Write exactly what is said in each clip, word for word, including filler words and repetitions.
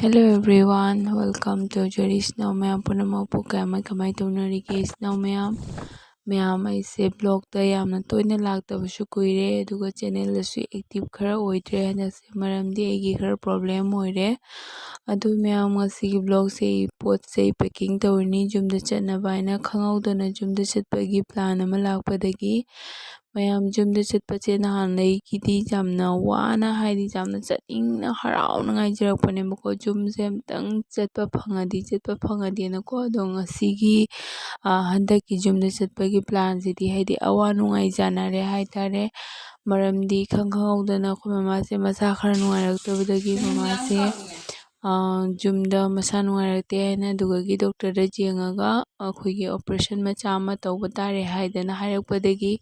Hello everyone, welcome to Jerry's Now. ꯃꯌꯥꯝ ꯄꯨꯝꯅꯃꯛꯄꯨ ꯀꯃꯥꯏ ꯀꯃꯥꯏ ꯇꯧꯅꯔꯤꯒꯦ? ꯏꯆꯤꯟ ꯏꯅꯥꯎ ꯃꯌꯥꯝ, ꯃꯌꯥꯝ ꯑꯩꯁꯦ ꯕ꯭ꯂꯣꯛꯇ ꯌꯥꯝꯅ ꯇꯣꯏꯅ ꯂꯥꯛꯇꯕꯁꯨ ꯀꯨꯏꯔꯦ, ꯑꯗꯨꯒ ꯆꯦꯅꯦꯜꯗꯁꯨ ꯑꯦꯛꯇꯤꯚ ꯈꯔ ꯑꯣꯏꯗ꯭ꯔꯦ ꯍꯟꯗꯛꯁꯦ, ꯃꯔꯝꯗꯤ ꯑꯩꯒꯤ ꯈꯔ ꯄ꯭ꯔꯣꯕ꯭ꯂꯦꯝ ꯑꯣꯏꯔꯦ꯫ ꯑꯗꯨ ꯃꯌꯥꯝ, ꯉꯁꯤꯒꯤ ꯕ꯭ꯂꯣꯛꯁꯦ ꯑꯩ ꯄꯣꯠ ꯆꯩ ꯄꯦꯀꯤꯡ ꯇꯧꯔꯤꯅꯤ, ꯌꯨꯝꯗ ꯆꯠꯅꯕ ꯍꯥꯏꯅ꯫ ꯈꯪꯍꯧꯗꯅ ꯌꯨꯝꯗ ꯆꯠꯄꯒꯤ ꯄ꯭ꯂꯥꯟ ꯑꯃ ꯂꯥꯛꯄꯗꯒꯤ ꯃꯌꯥꯝ ꯌꯨꯝꯗ ꯆꯠꯄꯁꯦ ꯅꯍꯥꯟꯗꯒꯤꯗꯤ ꯌꯥꯝꯅ ꯋꯥꯅ, ꯍꯥꯏꯗꯤ ꯌꯥꯝꯅ ꯆꯠꯅꯤꯡꯅ ꯍꯔꯥꯎꯅ ꯉꯥꯏꯖꯔꯛꯄꯅꯦꯕꯀꯣ꯫ ꯌꯨꯝꯁꯦ ꯑꯝꯇꯪ ꯆꯠꯄ ꯐꯪꯉꯗꯤ, ꯆꯠꯄ ꯐꯪꯉꯗꯤꯅꯀꯣ꯫ ꯑꯗꯣ ꯉꯁꯤꯒꯤ, ꯑ, ꯍꯟꯗꯛꯀꯤ ꯌꯨꯝꯗ ꯆꯠꯄꯒꯤ ꯄ꯭ꯂꯥꯟꯁꯤꯗꯤ ꯍꯥꯏꯗꯤ ꯑꯋꯥ ꯅꯨꯡꯉꯥꯏ ꯆꯥꯟꯅꯔꯦ ꯍꯥꯏꯇꯥꯔꯦ꯫ ꯃꯔꯝꯗꯤ ꯏꯈꯪ ꯈꯪꯍꯧꯗꯅ ꯑꯩꯈꯣꯏ ꯃꯃꯥꯁꯦ ꯃꯁꯥ ꯈꯔ ꯅꯨꯡꯉꯥꯏꯔꯛꯇꯕꯗꯒꯤ ꯃꯃꯥꯁꯦ, ꯑ, ꯌꯨꯝꯗ ꯃꯁꯥ ꯅꯨꯡꯉꯥꯏꯔꯛꯇꯦ ꯍꯥꯏꯅ, ꯑꯗꯨꯗꯒꯤ ꯗꯣꯛꯇꯔꯗ ꯌꯦꯡꯉꯒ ꯑꯩꯈꯣꯏꯒꯤ ꯑꯣꯄꯔꯦꯁꯟ ꯃꯆꯥ ꯑꯃ ꯇꯧꯕ ꯇꯥꯔꯦ ꯍꯥꯏꯗꯅ ꯍꯥꯏꯔꯛꯄꯗꯒꯤ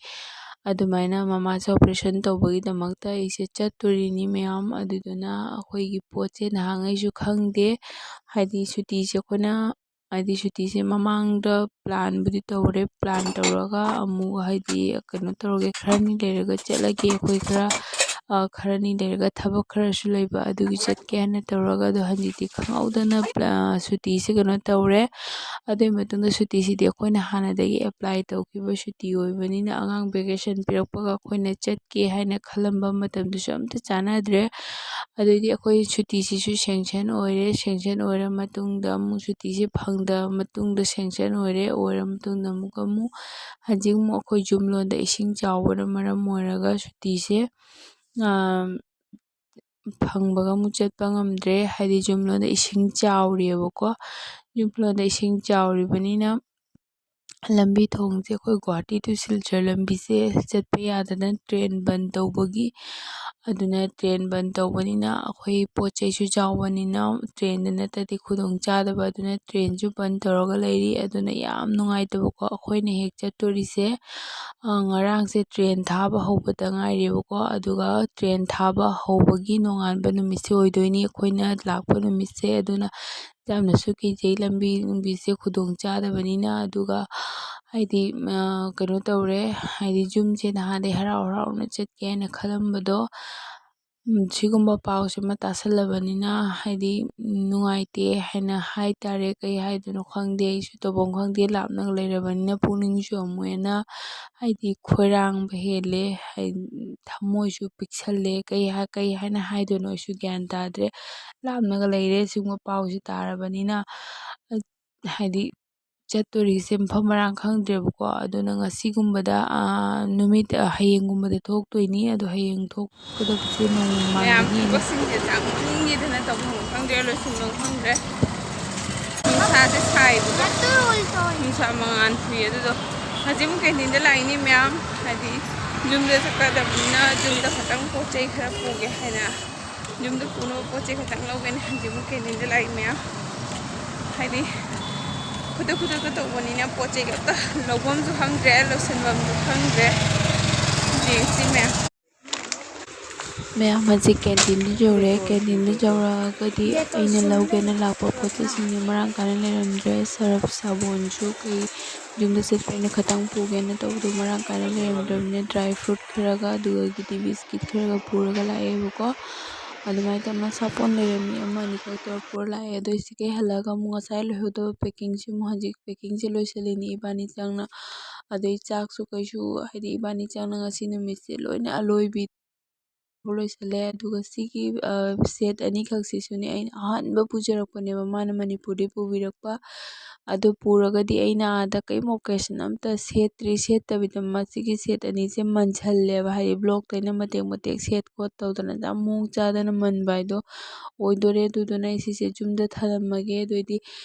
ꯑꯗꯨꯃꯥꯏꯅ ꯃꯃꯥꯁꯦ ꯑꯣꯄꯔꯦꯁꯟ ꯇꯧꯕꯒꯤꯗꯃꯛꯇ ꯑꯩꯁꯦ ꯆꯠꯇꯣꯔꯤꯅꯤ ꯃꯌꯥꯝ꯫ ꯑꯗꯨꯗꯨꯅ ꯑꯩꯈꯣꯏꯒꯤ ꯄꯣꯠꯁꯦ ꯅꯍꯥꯟꯉꯩꯁꯨ ꯈꯪꯗꯦ, ꯍꯥꯏꯗꯤ ꯁꯨꯇꯤꯁꯦ ꯑꯩꯈꯣꯏꯅ, ꯍꯥꯏꯗꯤ ꯁꯨꯇꯤꯁꯦ ꯃꯃꯥꯡꯗ ꯄ꯭ꯂꯥꯟꯕꯨꯗꯤ ꯇꯧꯔꯦ, ꯄ꯭ꯂꯥꯟ ꯇꯧꯔꯒ ꯑꯃꯨꯛ ꯍꯥꯏꯗꯤ ꯀꯩꯅꯣ ꯇꯧꯔꯒꯦ, ꯈꯔꯅꯤ ꯂꯩꯔꯒ ꯆꯠꯂꯒꯦ, ꯑꯩꯈꯣꯏ ꯈꯔ, ꯑ, ꯈꯔꯅꯤ ꯂꯩꯔꯒ ꯊꯕꯛ ꯈꯔꯁꯨ ꯂꯩꯕ, ꯑꯗꯨꯒꯤ ꯆꯠꯀꯦ ꯍꯥꯏꯅ ꯇꯧꯔꯒ꯫ ꯑꯗꯣ ꯍꯧꯖꯤꯛꯇꯤ ꯈꯪꯍꯧꯗꯅ ꯄ꯭ꯂꯥ-, ꯁꯨꯇꯤꯁꯦ ꯀꯩꯅꯣ ꯇꯧꯔꯦ꯫ ꯑꯗꯨꯒꯤ ꯃꯇꯨꯡꯗ ꯁꯨꯇꯤꯁꯤꯗꯤ ꯑꯩꯈꯣꯏꯅ ꯍꯥꯟꯅꯗꯒꯤ ꯑꯦꯄ꯭ꯂꯥꯏ ꯇꯧꯈꯤꯕ ꯁꯨꯇꯤ ꯑꯣꯏꯕꯅꯤꯅ, ꯑꯉꯥꯡ ꯚꯦꯀꯦꯁꯟ ꯄꯤꯔꯛꯄꯒ ꯑꯩꯈꯣꯏꯅ ꯆꯠꯀꯦ ꯍꯥꯏꯅ ꯈꯜꯂꯝꯕ ꯃꯇꯝꯗꯨꯁꯨ ꯑꯝꯇ ꯆꯥꯟꯅꯗ꯭ꯔꯦ꯫ ꯑꯗꯩꯗꯤ ꯑꯩꯈꯣꯏ ꯁꯨꯇꯤꯁꯤꯁꯨ ꯁꯦꯡꯁꯟ ꯑꯣꯏꯔꯦ, ꯁꯦꯡꯁꯟ ꯑꯣꯏꯔ ꯃꯇꯨꯡꯗ ꯑꯃꯨꯛ ꯁꯨꯇꯤꯁꯦ ꯐꯪꯗꯕ ꯃꯇꯨꯡꯗ ꯁꯦꯡꯁꯟ ꯑꯣꯏꯔꯦ, ꯑꯣꯏꯔ ꯃꯇꯨꯡꯗ ꯑꯃꯨꯛꯀ ꯑꯃꯨꯛ ꯍꯧꯖꯤꯛ ꯑꯃꯨꯛ ꯑꯩꯈꯣꯏ ꯌꯨꯝ ꯂꯣꯟꯗ ꯏꯁꯤꯡ ꯆꯥꯎꯕꯅ ꯃꯔꯝ ꯑꯣꯏꯔꯒ ꯁꯨꯇꯤꯁꯦ, ꯑꯥ, ꯐꯪꯕꯒ ꯑꯃꯨꯛ ꯆꯠꯄ ꯉꯝꯗ꯭ꯔꯦ꯫ ꯍꯥꯏꯗꯤ ꯌꯨꯝ ꯂꯣꯟꯗ ꯏꯁꯤꯡ ꯆꯥꯎꯔꯤꯑꯕꯀꯣ꯫ ꯌꯨꯝ ꯂꯣꯟꯗ ꯏꯁꯤꯡ ꯆꯥꯎꯔꯤꯕꯅꯤꯅ ꯂꯝꯕꯤ ꯊꯣꯡꯁꯦ, ꯑꯩꯈꯣꯏ ꯒꯨꯍꯥꯇꯤ to ꯁꯤꯜꯆꯔ ꯂꯝꯕꯤꯁꯦ ꯆꯠꯄ ꯌꯥꯗꯅ ꯇ꯭ꯔꯦꯟ ꯕꯟ ꯇꯧꯕꯒꯤ, ꯑꯗꯨꯅ ꯇ꯭ꯔꯦꯟ ꯕꯟ ꯇꯧꯕꯅꯤꯅ ꯑꯩꯈꯣꯏ ꯄꯣꯠ ꯆꯩꯁꯨ ꯆꯥꯎꯕꯅꯤꯅ ꯇ꯭ꯔꯦꯟꯗ ꯅꯠꯇ꯭ꯔꯗꯤ ꯈꯨꯗꯣꯡ ꯆꯥꯗꯕ, ꯑꯗꯨꯅ ꯇ꯭ꯔꯦꯟꯁꯨ ꯕꯟ ꯇꯧꯔꯒ ꯂꯩꯔꯤ꯫ ꯑꯗꯨꯅ ꯌꯥꯝ ꯅꯨꯡꯉꯥꯏꯇꯕꯀꯣ꯫ ꯑꯩꯈꯣꯏꯅ ꯍꯦꯛ ꯆꯠꯇꯣꯔꯤꯁꯦ, ꯑ, ꯉꯔꯥꯡꯁꯦ ꯇ꯭ꯔꯦꯟ ꯊꯥꯕ ꯍꯧꯕꯗ ꯉꯥꯏꯔꯤꯕꯀꯣ, ꯑꯗꯨꯒ ꯇ꯭ꯔꯦꯟ ꯊꯥꯕ ꯍꯧꯕꯒꯤ ꯅꯣꯡꯉꯥꯟꯕ ꯅꯨꯃꯤꯠꯁꯦ ꯑꯣꯏꯗꯣꯏꯅꯤ ꯑꯩꯈꯣꯏꯅ ꯂꯥꯛꯄ ꯅꯨꯃꯤꯠꯁꯦ꯫ ꯑꯗꯨꯅ ꯌꯥꯝꯅꯁꯨ ꯀꯤꯖꯩ ꯂꯝꯕꯤ ꯅꯨꯡꯕꯤꯁꯦ ꯈꯨꯗꯣꯡ ꯆꯥꯗꯕꯅꯤꯅ꯫ ꯑꯗꯨꯒ ꯍꯥꯏꯗꯤ, ꯑ, ꯀꯩꯅꯣ ꯇꯧꯔꯦ, ꯍꯥꯏꯗꯤ ꯌꯨꯝꯁꯦ ꯅꯍꯥꯟꯗꯩ ꯍꯔꯥꯎ ꯍꯔꯥꯎꯅ ꯆꯠꯀꯦ ꯍꯥꯏꯅ ꯈꯜꯂꯝꯕꯗꯣ ꯎꯝ, ꯁꯤꯒꯨꯝꯕ ꯄꯥꯎꯁꯤꯃ ꯇꯥꯁꯜꯂꯕꯅꯤꯅ, ꯍꯥꯏꯗꯤ, ꯎꯝ, ꯅꯨꯡꯉꯥꯏꯇꯦ ꯍꯥꯏꯅ ꯍꯥꯏꯇꯥꯔꯦ꯫ ꯀꯩ ꯍꯥꯏꯗꯣꯏꯅꯣ ꯈꯪꯗꯦ꯫ ꯑꯩꯁꯨ ꯇꯧꯐꯝ ꯈꯪꯗꯦ, ꯂꯥꯞꯅꯒ ꯂꯩꯔꯕꯅꯤꯅ ꯄꯨꯛꯅꯤꯡꯁꯨ ꯑꯃꯨꯛ ꯍꯦꯟꯅ, ꯍꯥꯏꯗꯤ, ꯈꯣꯏꯔꯥꯡꯕ ꯍꯦꯜꯂꯦ꯫ ꯍꯥꯏ-, ꯊꯃꯣꯏꯁꯨ ꯄꯤꯛꯁꯜꯂꯦ꯫ ꯀꯩ ꯍꯥꯏ-, ꯀꯩ ꯍꯥꯏꯅ ꯍꯥꯏꯗꯣꯏꯅꯣ ꯑꯩꯁꯨ ꯒ꯭ꯌꯥꯟ ꯇꯥꯗ꯭ꯔꯦ꯫ ꯂꯥꯞꯅꯒ ꯂꯩꯔꯦ꯫ ꯁꯤꯒꯨꯝꯕ ꯄꯥꯎꯁꯤ ꯇꯥꯔꯕꯅꯤꯅ, ꯑ, ꯍꯥꯏꯗꯤ, ꯆꯠꯇꯣꯔꯤꯁꯦ ꯃꯐꯝ ꯃꯔꯥꯡ ꯈꯪꯗ꯭ꯔꯦꯕꯀꯣ꯫ ꯑꯗꯨꯅ ꯉꯁꯤꯒꯨꯝꯕꯗ, ꯑꯥ, ꯅꯨꯃꯤꯠ, ꯑꯥ, ꯍꯌꯦꯡꯒꯨꯝꯕꯗ ꯊꯣꯛꯇꯣꯏꯅꯤ꯫ ꯑꯗꯣ ꯍꯌꯦꯡ ꯊꯣꯛꯀꯗꯕꯁꯦ ꯅꯣꯡꯃ ꯃꯌꯥꯝ ꯃꯥꯡꯒꯅꯤ꯫ ꯊꯕꯛꯁꯤꯡꯁꯦ ꯆꯥꯃꯟꯒꯤꯗꯅ ꯇꯧꯐꯝ ꯈꯪꯗ꯭ꯔꯦ, ꯂꯣꯏꯁꯤꯟꯐꯝ ꯈꯪꯗ꯭ꯔꯦ꯫ ꯅꯨꯡꯁꯥꯁꯦ ꯁꯥꯏꯕꯀꯣ꯫ ꯅꯨꯡꯁꯥ ꯃꯉꯥꯜ ꯐꯨꯏ꯫ ꯑꯗꯨꯗꯣ ꯍꯧꯖꯤꯛ ꯑꯃꯨꯛ ꯀꯦꯟꯇꯤꯟꯗ ꯂꯥꯛꯏꯅꯤ ꯃꯌꯥꯝ, ꯍꯥꯏꯗꯤ ꯌꯨꯝꯗ ꯆꯠꯀꯗꯕꯅꯤꯅ ꯌꯨꯝꯗ ꯈꯛꯇꯪ ꯄꯣꯠ ꯆꯩ ꯈꯔ ꯄꯨꯒꯦ ꯍꯥꯏꯅ꯫ ꯌꯨꯝꯗ ꯄꯨꯅꯕ ꯄꯣꯠ ꯆꯩ ꯈꯛꯇꯪ ꯂꯧꯒꯦꯅ ꯍꯧꯖꯤꯛ ꯑꯃꯨꯛ ꯀꯦꯟꯇꯤꯟꯗ ꯂꯥꯛꯏ ꯃꯌꯥꯝ꯫ ꯍꯥꯏꯗꯤ ꯈꯨꯗꯛ ꯈꯨꯗꯛꯇ ꯇꯧꯕꯅꯤꯅ ꯄꯣꯠ ꯆꯩꯒ ꯑꯝꯇ ꯂꯧꯐꯝꯁꯨ ꯈꯪꯗ꯭ꯔꯦ, ꯂꯣꯏꯁꯤꯟꯐꯝꯁꯨ ꯈꯪꯗ꯭ꯔꯦ꯫ ꯌꯦꯡꯁꯤ ꯃꯌꯥꯝ꯫ ꯃꯌꯥꯝ ꯍꯧꯖꯤꯛ ꯀꯦꯟꯇꯤꯟꯗ ꯌꯧꯔꯦ꯫ ꯀꯦꯟꯇꯤꯟꯗ ꯌꯧꯔꯛꯑꯒꯗꯤ ꯑꯩꯅ ꯂꯧꯒꯦꯅ ꯂꯥꯛꯄ ꯄꯣꯠ ꯆꯩꯁꯤꯡꯁꯦ ꯃꯔꯥꯡ ꯀꯥꯏꯅ ꯂꯩꯔꯝꯗ꯭ꯔꯦ꯫ ꯁꯔꯞ ꯁꯥꯕꯣꯟꯁꯨ ꯀꯩ ꯌꯨꯝꯗ ꯆꯠꯄ ꯑꯩꯅ ꯈꯛꯇꯪ ꯄꯨꯒꯦꯅ ꯇꯧꯕꯗꯣ ꯃꯔꯥꯡ ꯀꯥꯏꯅ ꯂꯩꯔꯝꯗ꯭ꯔꯕꯅꯤꯅ ꯗ꯭ꯔꯥꯏ ꯐ꯭ꯔꯨꯠ ꯈꯔꯒ, ꯑꯗꯨꯗꯒꯤꯗꯤ ꯕꯤꯁꯀꯤꯠ ꯈꯔꯒ ꯄꯨꯔꯒ ꯂꯥꯛꯑꯦꯕꯀꯣ꯫ ꯑꯗꯨꯃꯥꯏꯅ ꯇꯧꯅ ꯁꯥꯄꯣꯟ ꯂꯩꯔꯝꯃꯤ ꯑꯃ ꯑꯅꯤ ꯈꯛꯇ ꯄꯨꯔ ꯂꯥꯛꯑꯦ꯫ ꯑꯗꯣ ꯑꯩꯁꯦ ꯀꯩ ꯍꯜꯂꯛꯑꯒ ꯑꯃꯨꯛ ꯉꯁꯥꯏ ꯂꯣꯏꯍꯧꯗꯕ ꯄꯦꯛꯀꯤꯡꯁꯦ ꯑꯃꯨꯛ ꯍꯧꯖꯤꯛ ꯄꯦꯛꯀꯤꯡꯁꯦ ꯂꯣꯏꯁꯤꯜꯂꯤꯅꯤ ꯏꯕꯥꯅꯤ ꯆꯪꯅ꯫ ꯑꯗꯩ ꯆꯥꯛꯁꯨ ꯀꯩꯁꯨ, ꯍꯥꯏꯗꯤ ꯏꯕꯥꯅꯤ ꯆꯪꯅ ꯉꯁꯤ ꯅꯨꯃꯤꯠꯁꯦ ꯂꯣꯏꯅ ꯑꯂꯣꯏꯕꯤ ꯂꯣꯏꯁꯤꯜꯂꯦ꯫ ꯑꯗꯨꯒ ꯁꯤꯒꯤ, ꯑ, ꯁꯦꯠ ꯑꯅꯤꯈꯛꯁꯤꯁꯨꯅꯦ ꯑꯩꯅ ꯑꯍꯥꯟꯕ ꯄꯨꯖꯔꯛꯄꯅꯦꯕ, ꯃꯥꯅ ꯃꯅꯤꯄꯨꯔꯗꯒꯤ ꯄꯨꯕꯤꯔꯛꯄ꯫ ꯑꯗꯨ ꯄꯨꯔꯒꯗꯤ ꯑꯩꯅ ꯑꯥꯗ ꯀꯔꯤꯝ ꯑꯣꯀꯦꯖꯟ ꯑꯝꯇ ꯁꯦꯠꯇ꯭ꯔꯤ꯫ ꯁꯦꯠꯇꯕꯤꯗ ꯃꯁꯤꯒꯤ ꯁꯦꯠ ꯑꯅꯤꯁꯦ ꯃꯟꯁꯜꯂꯦꯕ, ꯍꯥꯏꯗꯤ ꯕ꯭ꯂꯣꯛꯇ ꯑꯩꯅ ꯃꯇꯦꯛ ꯃꯇꯦꯛ ꯁꯦꯠ ꯈꯣꯠ ꯇꯧꯗꯅ ꯌꯥꯝ ꯃꯑꯣꯡ ꯆꯥꯗꯅ ꯃꯟꯕ ꯍꯥꯏꯗꯣ ꯑꯣꯏꯗꯣꯔꯦ꯫ ꯑꯗꯨꯗꯨꯅ ꯑꯩ ꯁꯤꯁꯦ ꯌꯨꯝꯗ ꯊꯅꯝꯃꯒꯦ꯫ ꯑꯗꯨꯑꯣꯏꯗꯤ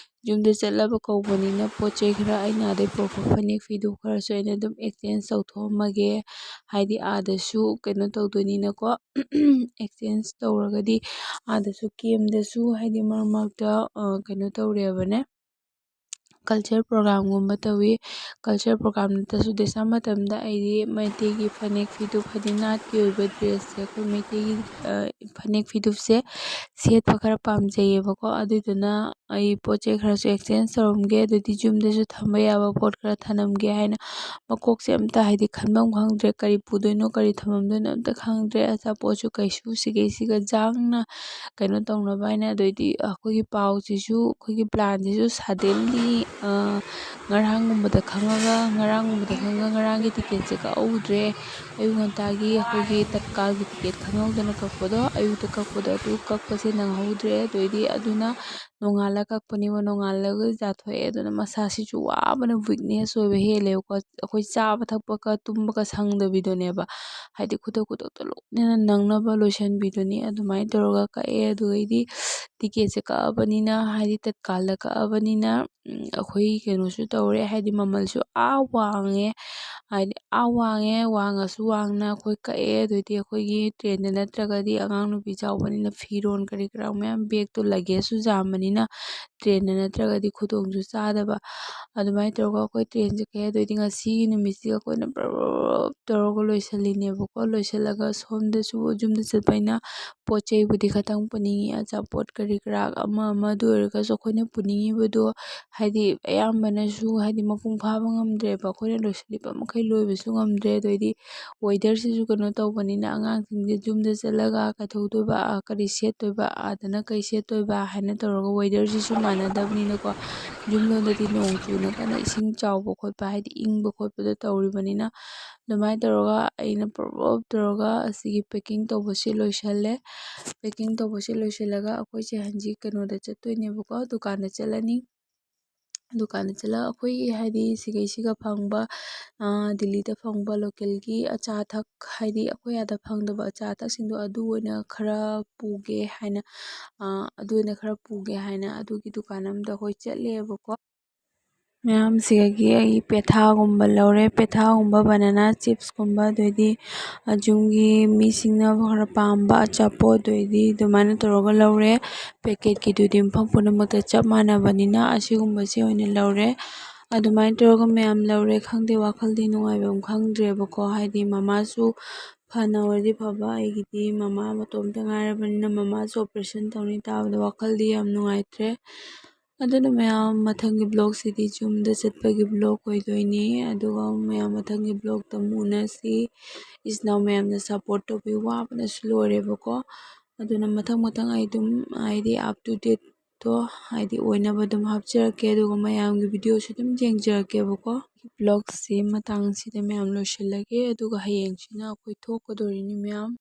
ꯌꯨꯝꯗ ꯆꯠꯂꯕ ꯀꯧꯕꯅꯤꯅ ꯄꯣꯠ ꯆꯩ ꯈꯔ ꯑꯩꯅ ꯑꯥꯗꯩ ꯄꯨꯔꯛꯄ ꯐꯅꯦꯛ ꯐꯤꯗꯨ ꯈꯔꯁꯨ ꯑꯩꯅ ꯑꯗꯨꯝ ꯑꯦꯛꯆꯦꯟꯖ ꯇꯧꯊꯣꯛꯑꯝꯃꯒꯦ꯫ ꯍꯥꯏꯗꯤ ꯑꯥꯗꯁꯨ ꯀꯩꯅꯣ ꯇꯧꯗꯣꯏꯅꯤꯅꯀꯣ, ꯑꯦꯛꯆꯦꯟꯖ ꯇꯧꯔꯒꯗꯤ ꯑꯥꯗꯁꯨ ꯀꯦꯝꯗꯁꯨ ꯍꯥꯏꯗꯤ ꯃꯔꯛ ꯃꯔꯛꯇ, ꯑ, ꯀꯩꯅꯣ ꯇꯧꯔꯦꯕꯅꯦ꯫ ꯀꯜꯆꯔ ꯄ꯭ꯔꯣꯒ꯭ꯔꯥꯝꯒꯨꯝꯕ ꯇꯧꯏ꯫ ꯀꯜꯆꯔ ꯄ꯭ꯔꯣꯒ꯭ꯔꯥꯝ ꯅꯠꯇ꯭ꯔꯁꯨ ꯗꯦꯁꯥ ꯃꯇꯝꯗ ꯑꯩꯗꯤ ꯃꯩꯇꯩꯒꯤ ꯐꯅꯦꯛ ꯐꯤꯗꯨꯞ, ꯍꯥꯏꯗꯤ ꯅꯥꯠꯀꯤ ꯑꯣꯏꯕ ꯗ꯭ꯔꯦꯁꯁꯦ, ꯑꯩꯈꯣꯏ ꯃꯩꯇꯩꯒꯤ ꯐꯅꯦꯛ ꯐꯤꯗꯨꯞꯁꯦ ꯁꯦꯠꯄ ꯈꯔ ꯄꯥꯝꯖꯩꯌꯦꯕꯀꯣ꯫ ꯑꯗꯨꯗꯨꯅ ꯑꯩ ꯄꯣꯠ ꯆꯩ ꯈꯔꯁꯨ ꯑꯦꯛꯆꯦꯟꯖ ꯇꯧꯔꯝꯒꯦ, ꯑꯗꯨꯗꯤ ꯌꯨꯝꯗꯁꯨ ꯊꯝꯕ ꯌꯥꯕ ꯄꯣꯠ ꯈꯔ ꯊꯅꯝꯒꯦ ꯍꯥꯏꯅ ꯃꯀꯣꯛꯁꯦ ꯑꯝꯇ, ꯍꯥꯏꯗꯤ, ꯈꯟꯐꯝ ꯈꯪꯗ꯭ꯔꯦ, ꯀꯔꯤ ꯄꯨꯗꯣꯏꯅꯣ, ꯀꯔꯤ ꯊꯝꯃꯝꯗꯣꯏꯅꯣ ꯑꯝꯇ ꯈꯪꯗ꯭ꯔꯦ꯫ ꯑꯆꯥꯄꯣꯠꯁꯨ ꯀꯩꯁꯨ ꯁꯤꯒꯩꯁꯤꯒ ꯌꯥꯡꯅ ꯀꯩꯅꯣ ꯇꯧꯅꯕ ꯍꯥꯏꯅ꯫ ꯑꯗꯩꯗꯤ ꯑꯩꯈꯣꯏꯒꯤ ꯄꯥꯎꯁꯤꯁꯨ, ꯑꯩꯈꯣꯏꯒꯤ ꯄ꯭ꯂꯥꯟꯁꯤꯁꯨ ꯁꯥꯗꯦꯟꯂꯤ ꯉꯔꯥꯡꯒꯨꯝꯕꯗ ꯈꯪꯉꯒ, ꯉꯔꯥꯡꯒꯨꯝꯕꯗ ꯈꯪꯉꯒ ꯉꯔꯥꯡꯒꯤ ꯇꯤꯀꯦꯠꯁꯦ ꯀꯛꯍꯧꯗ꯭ꯔꯦ꯫ ꯑꯌꯨꯛ ꯉꯟꯇꯥꯒꯤ ꯑꯩꯈꯣꯏꯒꯤ ꯇꯠꯀꯥꯜꯒꯤ ꯇꯤꯀꯦꯠ ꯈꯪꯍꯧꯗꯅ ꯀꯛꯄꯗꯣ, ꯑꯌꯨꯛꯇ ꯀꯛꯄꯗꯣ ꯑꯗꯨ ꯀꯛꯄꯁꯦ ꯅꯪꯍꯧꯗ꯭ꯔꯦ꯫ ꯑꯗꯩꯗꯤ ꯑꯗꯨꯅ ꯅꯣꯡꯉꯥꯜꯂ ꯀꯛꯄꯅꯦꯕ, ꯅꯣꯡꯉꯥꯜꯂꯒ ꯌꯥꯊꯣꯛꯑꯦ꯫ ꯑꯗꯨꯅ ꯃꯁꯥꯁꯤꯁꯨ ꯋꯥꯕꯅ ꯋꯤꯛꯅꯦꯁ ꯑꯣꯏꯕ ꯍꯦꯜꯂꯦꯕꯀꯣ꯫ ꯑꯩꯈꯣꯏ ꯆꯥꯕ ꯊꯛꯄꯒ ꯇꯨꯝꯕꯒ ꯁꯪꯗꯕꯤꯗꯨꯅꯦꯕ꯫ ꯍꯥꯏꯗꯤ ꯈꯨꯗꯛ ꯈꯨꯗꯛꯇ ꯂꯣꯏꯅ ꯅꯪꯅꯕ ꯂꯣꯏꯁꯤꯟꯕꯤꯗꯨꯅꯤ꯫ ꯑꯗꯨꯃꯥꯏꯅ ꯇꯧꯔꯒ ꯀꯛꯑꯦ꯫ ꯑꯗꯨꯗꯩꯗꯤ ꯇꯤꯀꯦꯠꯁꯦ ꯀꯛꯑꯕꯅꯤꯅ, ꯍꯥꯏꯗꯤ ꯇꯠꯀꯥꯜꯗ ꯀꯛꯑꯕꯅꯤꯅ, ꯎꯝ, ꯑꯩꯈꯣꯏ ꯀꯩꯅꯣꯁꯨ ꯇꯧꯔꯦ, ꯍꯥꯏꯗꯤ ꯃꯃꯜꯁꯨ ꯑꯥ ꯋꯥꯡꯉꯦ, ꯍꯥꯏꯗꯤ ꯑꯥ ꯋꯥꯡꯉꯦ, ꯋꯥꯡꯉꯁꯨ ꯋꯥꯡꯅ ꯑꯩꯈꯣꯏ ꯀꯛꯑꯦ꯫ ꯑꯗꯨꯗꯤ ꯑꯩꯈꯣꯏꯒꯤ ꯇ꯭ꯔꯦꯟꯗ ꯅꯠꯇ꯭ꯔꯒꯗꯤ ꯑꯉꯥꯡ ꯅꯨꯄꯤ ꯆꯥꯎꯕꯅꯤꯅ ꯐꯤꯔꯣꯟ ꯀꯔꯤ ꯀꯔꯥ ꯃꯌꯥꯝ, ꯕꯦꯒꯇꯣ, ꯂꯒꯦꯖꯁꯨ ꯌꯥꯝꯕꯅꯤꯅ ꯇ꯭ꯔꯦꯟꯗ ꯅꯠꯇ꯭ꯔꯒꯗꯤ ꯈꯨꯗꯣꯡꯁꯨ ꯆꯥꯗꯕ꯫ ꯑꯗꯨꯃꯥꯏꯅ ꯇꯧꯔꯒ ꯑꯩꯈꯣꯏ ꯇ꯭ꯔꯦꯟꯁꯦ ꯀꯛꯑꯦ꯫ ꯑꯗꯨꯗꯤ ꯉꯁꯤꯒꯤ ꯅꯨꯃꯤꯠꯁꯤꯒ ꯑꯩꯈꯣꯏꯅ ꯄ꯭ꯔꯞ ꯇꯧꯔꯒ ꯂꯣꯏꯁꯤꯜꯂꯤꯅꯦꯕꯀꯣ꯫ ꯂꯣꯏꯁꯤꯜꯂꯒ ꯁꯣꯝꯗꯁꯨ ꯌꯨꯝꯗ ꯆꯠꯄ ꯑꯩꯅ ꯄꯣꯠ ꯆꯩꯕꯨꯗꯤ ꯈꯇꯪ ꯄꯨꯅꯤꯡꯉꯤ, ꯑꯆꯥꯄꯣꯠ ꯀꯔꯤ ꯀꯔꯥ ꯑꯃ ꯑꯃ꯫ ꯑꯗꯨ ꯑꯣꯏꯔꯒꯁꯨ ꯑꯩꯈꯣꯏꯅ ꯄꯨꯅꯤꯡꯉꯤꯕꯗꯣ, ꯍꯥꯏꯗꯤ, ꯑꯌꯥꯝꯕꯅꯁꯨ, ꯍꯥꯏꯗꯤ, ꯃꯄꯨꯡ ꯐꯥꯕ ꯉꯝꯗ꯭ꯔꯦꯕ꯫ ꯑꯩꯈꯣꯏꯅ ꯂꯣꯏꯁꯤꯜꯂꯤꯕ ꯃꯈꯩ ꯂꯣꯏꯕꯁꯨ ꯉꯝꯗ꯭ꯔꯦ꯫ ꯑꯗꯩꯗꯤ ꯋꯦꯗꯔꯁꯤꯁꯨ ꯀꯩꯅꯣ ꯇꯧꯕꯅꯤꯅ, ꯑꯉꯥꯡꯁꯤꯡꯁꯦ ꯌꯨꯝꯗ ꯆꯠꯂꯒ ꯀꯩꯗꯧꯗꯣꯏꯕ, ꯑ, ꯀꯔꯤ ꯁꯦꯠꯇꯣꯏꯕ, ꯑꯥꯗꯅ ꯀꯔꯤ ꯁꯦꯠꯇꯣꯏꯕ ꯍꯥꯏꯅ ꯇꯧꯔꯒ, ꯋꯦꯗꯔꯁꯤꯁꯨ ꯃꯥꯟꯅꯗꯕꯅꯤꯅꯀꯣ꯫ ꯌꯨꯝꯂꯣꯝꯗꯗꯤ ꯅꯣꯡ ꯆꯨꯅ ꯀꯟꯅ ꯏꯁꯤꯡ ꯆꯥꯎꯕ ꯈꯣꯠꯄ, ꯍꯥꯏꯗꯤ, ꯏꯪꯕ ꯈꯣꯠꯄꯗꯣ ꯇꯧꯔꯤꯕꯅꯤꯅ, ꯑꯗꯨꯃꯥꯏꯅ ꯇꯧꯔꯒ ꯑꯩꯅ ꯄ꯭ꯔꯞ ꯄ꯭ꯔꯞ ꯇꯧꯔꯒ ꯑꯁꯤꯒꯤ ꯄꯦꯛꯀꯤꯡ ꯇꯧꯕꯁꯦ ꯂꯣꯏꯁꯤꯜꯂꯦ꯫ ꯄꯦꯛꯀꯤꯡ ꯇꯧꯕꯁꯦ ꯂꯣꯏꯁꯤꯜꯂꯒ ꯑꯩꯈꯣꯏꯁꯦ ꯍꯧꯖꯤꯛ ꯀꯩꯅꯣꯗ ꯆꯠꯇꯣꯏꯅꯦꯕꯀꯣ, ꯗꯨꯀꯥꯟꯗ ꯆꯠꯂꯅꯤ꯫ ꯗꯨꯀꯥꯟꯗ ꯆꯠꯂꯒ ꯑꯩꯈꯣꯏꯒꯤ, ꯍꯥꯏꯗꯤ, ꯁꯤꯒꯩꯁꯤꯒ ꯐꯪꯕ, ꯑ, ꯗꯤꯜꯂꯤꯗ ꯐꯪꯕ ꯂꯣꯀꯦꯜꯒꯤ ꯑꯆꯥ ꯑꯊꯛ, ꯍꯥꯏꯗꯤ, ꯑꯩꯈꯣꯏ ꯑꯥꯗ ꯐꯪꯗꯕ ꯑꯆꯥ ꯑꯊꯛꯁꯤꯡꯗꯣ, ꯑꯗꯨ ꯑꯣꯏꯅ ꯈꯔ ꯄꯨꯒꯦ ꯍꯥꯏꯅ, ꯑ, ꯑꯗꯨ ꯑꯣꯏꯅ ꯈꯔ ꯄꯨꯒꯦ ꯍꯥꯏꯅ ꯑꯗꯨꯒꯤ ꯗꯨꯀꯥꯟ ꯑꯃꯗ ꯑꯩꯈꯣꯏ ꯆꯠꯂꯦꯕꯀꯣ꯫ ꯃꯌꯥꯝꯁꯤꯗꯒꯤ ꯑꯩ ꯄꯦꯊꯥꯒꯨꯝꯕ ꯂꯧꯔꯦ꯫ ꯄꯦꯊꯥꯒꯨꯝꯕ, ꯕꯅꯥꯅꯥ ꯆꯤꯞꯁꯀꯨꯝꯕ, ꯑꯗꯩꯗꯤ ꯑ, ꯌꯨꯝꯒꯤ ꯃꯤꯁꯤꯡꯅ ꯈꯔ ꯄꯥꯝꯕ ꯑꯆꯥꯄꯣꯠ, ꯑꯗꯩꯗꯤ ꯑꯗꯨꯃꯥꯏꯅ ꯇꯧꯔꯒ ꯂꯧꯔꯦ꯫ ꯄꯦꯀꯦꯠꯀꯤꯗꯨꯗꯤ ꯃꯐꯝ ꯄꯨꯝꯅꯃꯛꯇ ꯆꯞ ꯃꯥꯟꯅꯕꯅꯤꯅ ꯑꯁꯤꯒꯨꯝꯕꯁꯦ ꯑꯣꯏꯅ ꯂꯧꯔꯦ꯫ ꯑꯗꯨꯃꯥꯏꯅ ꯇꯧꯔꯒ ꯃꯌꯥꯝ ꯂꯧꯔꯦ꯫ ꯈꯪꯗꯦ, ꯋꯥꯈꯜꯗꯤ ꯅꯨꯡꯉꯥꯏꯕꯝ ꯈꯪꯗ꯭ꯔꯦꯕꯀꯣ꯫ ꯍꯥꯏꯗꯤ ꯃꯃꯥꯁꯨ ꯐꯅ ꯑꯣꯏꯔꯗꯤ ꯐꯕ, ꯑꯩꯒꯤꯗꯤ ꯃꯃꯥ ꯃꯇꯣꯝꯇ ꯉꯥꯏꯔꯕꯅꯤꯅ ꯃꯃꯥꯁꯨ operation ꯇꯧꯅꯤ ꯇꯥꯕꯗ ꯋꯥꯈꯜꯗꯤ ꯌꯥꯝ ꯅꯨꯡꯉꯥꯏꯇ꯭ꯔꯦ꯫ ꯑꯗꯨꯅ ꯃꯌꯥꯝ, ꯃꯊꯪꯒꯤ vlogꯁꯤꯗꯤ ꯌꯨꯝꯗ ꯆꯠꯄꯒꯤ vlog ꯑꯣꯏꯗꯣꯏꯅꯤ꯫ ꯑꯗꯨꯒ ꯃꯌꯥꯝ, ꯃꯊꯪꯒꯤ vlogꯇ ꯑꯃꯨꯛ ꯎꯅꯁꯤ꯫ ꯏꯆꯤꯟ ꯏꯅꯥꯎ ꯃꯌꯥꯝꯅ support ꯇꯧꯕꯤ ꯋꯥꯕꯅꯁꯨ ꯂꯣꯏꯔꯦꯕꯀꯣ꯫ ꯑꯗꯨꯅ ꯃꯊꯪ ꯃꯊꯪ ꯑꯩ ꯑꯗꯨꯝ, ꯍꯥꯏꯗꯤ, up to dateꯇꯣ, ꯍꯥꯏꯗꯤ, ꯑꯣꯏꯅꯕ ꯑꯗꯨꯝ ꯍꯥꯞꯆꯔꯛꯀꯦ꯫ ꯑꯗꯨꯒ ꯃꯌꯥꯝꯒꯤ videoꯁꯨ ꯑꯗꯨꯝ ꯌꯦꯡꯖꯔꯛꯀꯦꯕꯀꯣ꯫ Vlogꯁꯤ ꯃꯇꯥꯡꯁꯤꯗ ꯃꯌꯥꯝ ꯂꯣꯏꯁꯤꯜꯂꯒꯦ꯫ ꯑꯗꯨꯒ ꯍꯌꯦꯡꯁꯤꯅ ꯑꯩꯈꯣꯏ ꯊꯣꯛꯀꯗꯣꯔꯤꯅꯤ ꯃꯌꯥꯝ꯫